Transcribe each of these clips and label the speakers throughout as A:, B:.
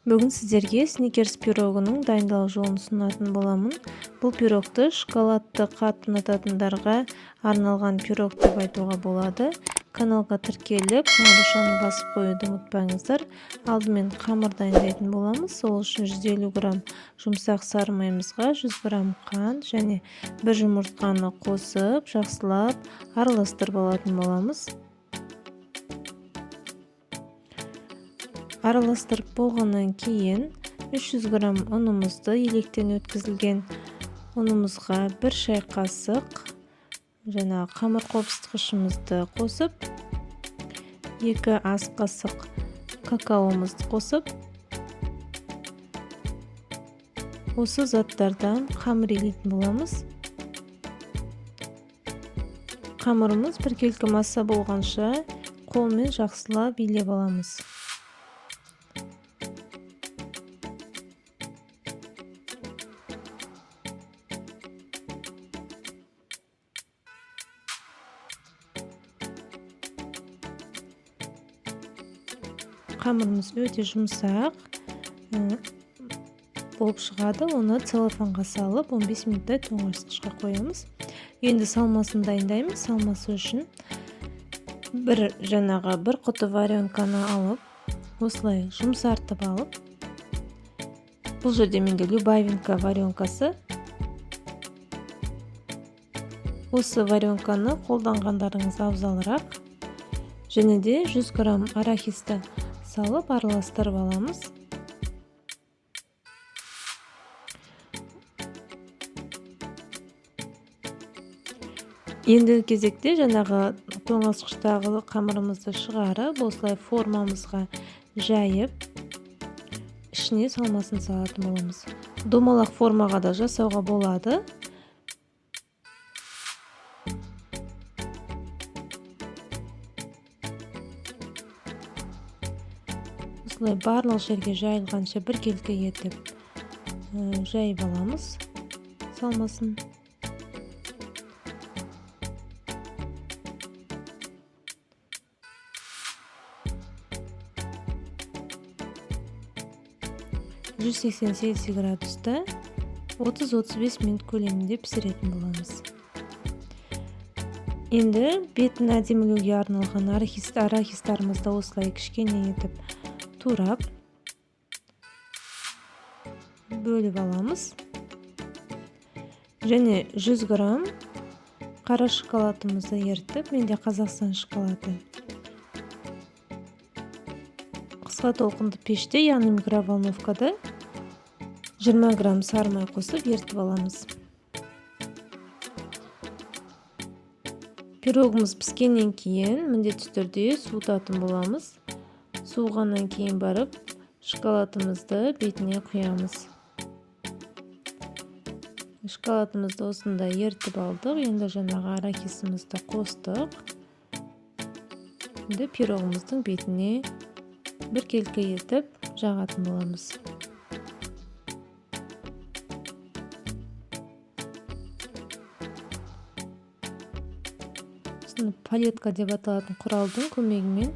A: Бүгін сіздерге сникерс пирогының дайындалу жолын ұсынатын боламын. Бұл пирогты шоколадты қатты ұнататындарға арналған пирог деп айтуға болады. Каналға тіркеліп, қоңыраушаны басып қоюды ұмытпаңыздар. Алдымен қамыр дайындайтын боламыз. Ол үшін 150 грамм жұмсақ сары майымызға 100 грамм қант және бір жұмыртқаны қосып, жақсылап араластырып алатын боламыз. Араластырып болғаннан кейін 300 грамм ұнымызды електен өткізілген ұнымызға бір шай қасық жаңағы қамыр қопсытқышымызды қосып, 2 ас қасық какаомызды қосып, осы заттардан қамыр илейтін боламыз. Қамырымыз біркелкі масса болғанша қолмен жақсылап илеп аламыз. Қамырымыз өте жұмсақ болып шығады. Оны целлофанға салып 15 минуттай тоңазытқышқа қоямыз. Енді салмасын дайындаймыз. Салмасы үшін бір құты варенканы алып, осылай жұмсартып алып, бұл жерде менде Любавинка варенкасы. Осы варенканы қолданғандарыңыз абзалырақ. Және де 100 грамм арахисті салып араластырып аламыз. Ендігі кезекте жаңағы тоңазытқыштағы қамырымызды шығарып, осылай формамызға жайып, ішіне салмасын салатын боламыз. Домалақ формаға да жасауға болады. Осылай барлық жерге жайылғанша біркелкі етіп жайып аламыз салмасын. Жүз сексен сегіз градуста отыз-отыз бес минут көлемінде пісіретін боламыз. Енді бетін әдемілеуге арналған арахистарымызды осылай кішкене етіп турап бөліп аламыз. Және 100 грамм қара шоколадымызды ерітіп, менде Қазақстан шоколады. Қысқа толқынды пеште, яғни микроволновкада 20 грамм сары май қосып ерітіп аламыз. Пирогымыз піскеннен кейін міндетті түрде суытатын боламыз. Суығаннан кейін барып шоколадымызды бетіне құямыз. Шоколадымызды осындай ерітіп алдық. Енді жаңағы арахисімізді қостық. Енді пирогымыздың бетіне біркелкі етіп жағатын боламыз. Осыны палетка деп аталатын құралдың көмегімен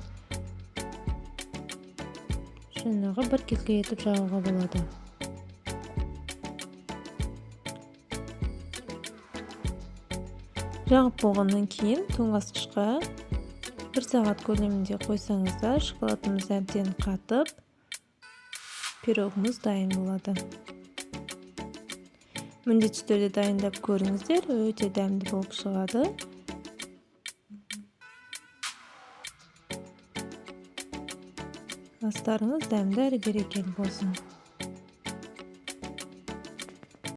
A: жаңағы біркелкі етіп жағуға болады. Жағып болғаннан кейін тоңазытқышқа бір сағат көлемінде қойсаңыздар, шоколадымыз әбден қатып, пирогымыз дайын болады. Міндетті түрде дайындап көріңіздер, өте дәмді болып шығады. Астарыңыз дәмді әрі берекелі болсын.